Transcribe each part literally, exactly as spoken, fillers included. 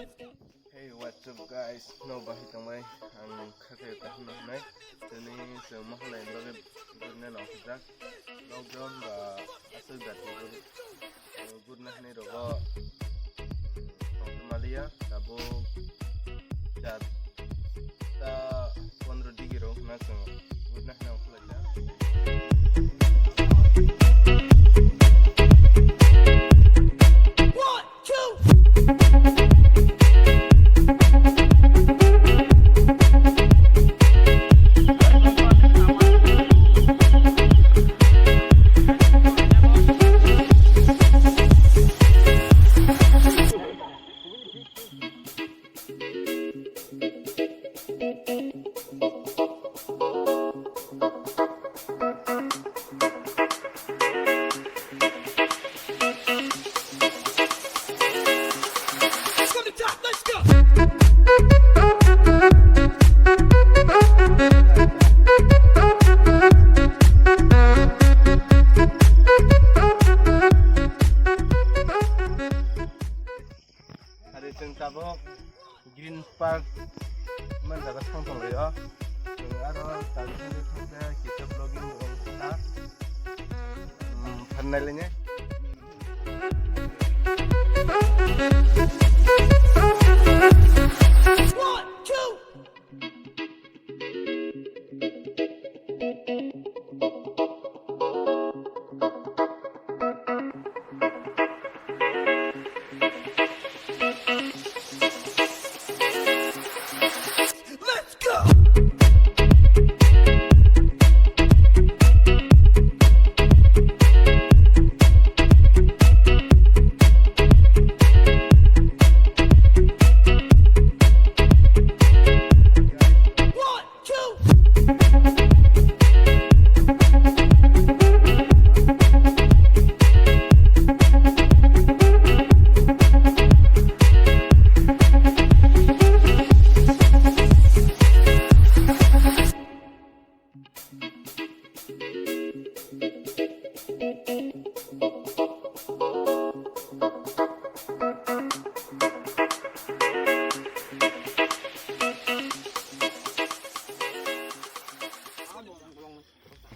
Hey, what's up guys? No bahai tongbai, ang khakhai kaham no hwnai. Tini chwng mahalai bagwi gurina nang khajak. Lockdown ba aswk jati guri, eh, gurina hwnwi rogo tongtwmaliya, tabuk char ta pondro degree rok hwnna chwng gurina hwnna ongkhorlaijak. Hari chwng tabuk Green Park man jaga thang tong laio. Chwng aro tabuk thang khe kisa vlogging rok wngkha. Hmm, thangnai lainai.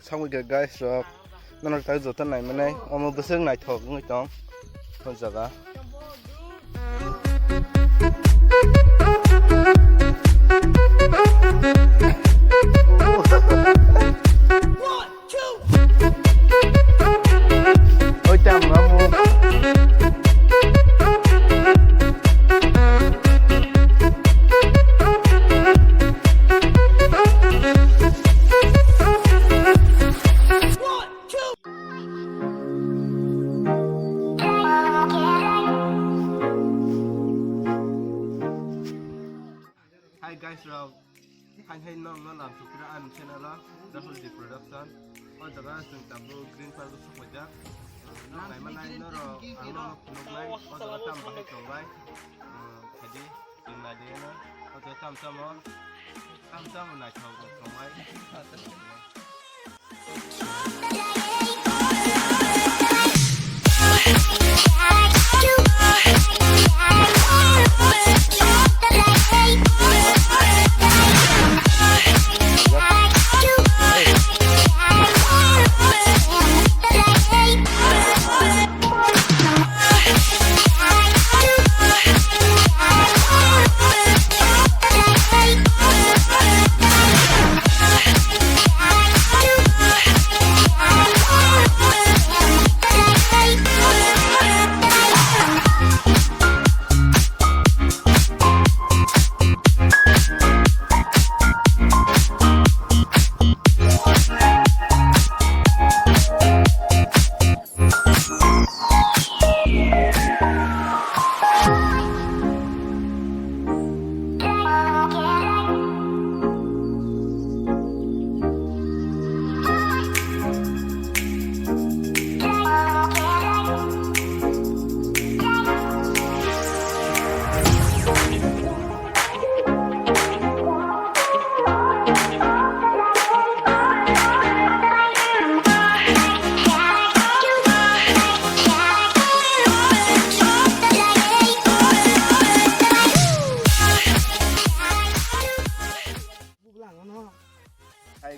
Samwi khe guys rok, nono tak joto nai manai, omo bwswk naithok wngwi tong o jaga. Oi, tam, mamu. Hi guys rok, hai hai nong no lam sukra ani channel o Rahul G Production. O jaga chwng tabuk Green Park o sokpaijak. Nong nai manai norok ang no phunuknai, o jaga tam bahai tongbai. Phaidi, chwng naidi no, o jaga tam tamo, tam tamo naithok rok tongbai.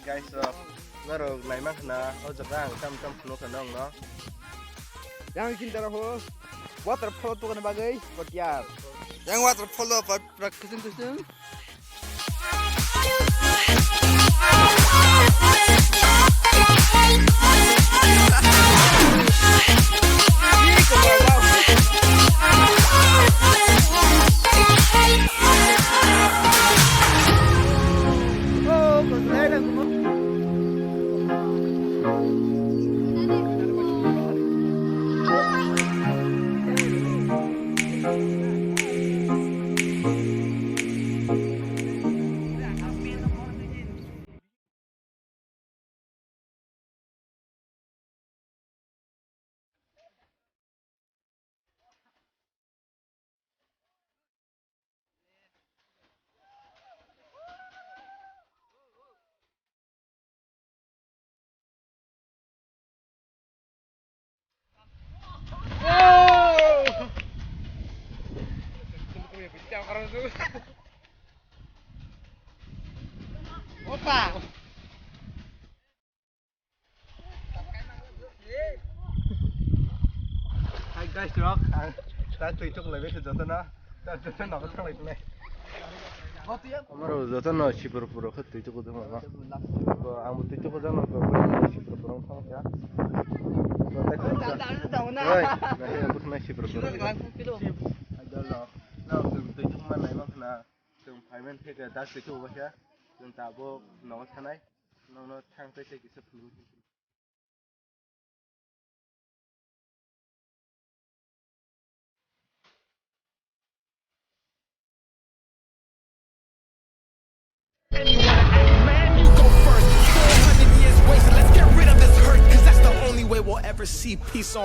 Guys, rok, norok naima khna, o jaga ang tam tam phunukha nongno. Yang chintaro ho, waterfall tugani bagwi kotiar. Yang waterfall o pat prak kusung kusung. Opa. Hai guys, rok, ang ta twi tuk lai bese joto na, ta joto na ko thang lai tongnai. Amaro joto no sipur puro khe twi tuk dum ma. Ko ang twi tuk jang no ko sipur puro thang kya. Oi, na he ko na sipur puro. Hai dol no. Na twi tuk ma nai ma khna. Chwng payment khe khe dak twi tuk ba kya. Chwng ta bo no thanai. Nokno thang tei tei kisa phunuk. And you wanna act man, you go first. Four hundred years wasted, let's get rid of this hurt, 'cause that's the only way we'll ever see peace on